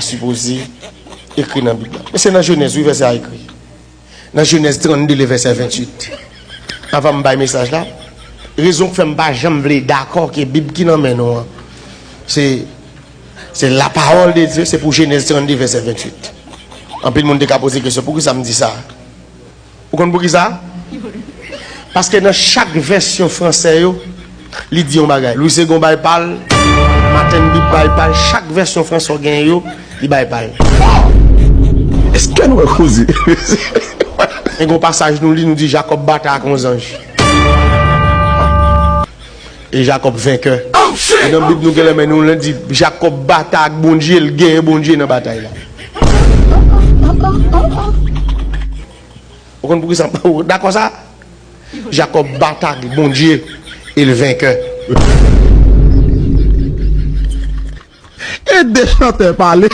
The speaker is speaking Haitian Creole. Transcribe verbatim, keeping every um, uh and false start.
sipoze ekri nan Bib la. Men se nan Jenèz, wi, vèsè a ekri. Nan Jenèz trannde, le vèsè venntuit. Anvan m bay mesaj la, rezon k fè m pa janm vle dakò ke Bib ki nan men nou an, se, se la parole de Dieu, se pou Jenèz trannde, vèsè venntuit. Anpil moun te ka poze kesyon, poukisa m di sa? Ou konn poukisa? Paske nan chak vèsyon fransè yo, li di yon bagay. Louis Segond bay pa l, Maten Bib bay pa l, chak vèsyon fransè w genyen yo, li bay pa l. Èske nou wè koze? Men gen yon pasaj nou li, nou di Jakòb batay ak yon zanj. E Jakòb venkè. E nan Bib nou gen lè men nou, lè di Jakòb batay ak Bondye, l genyen Bondye nan batay la. Ou konn poukisa, ou dakò sa? Jakòb batay ak Bondye e l venkè. E de chantè pale.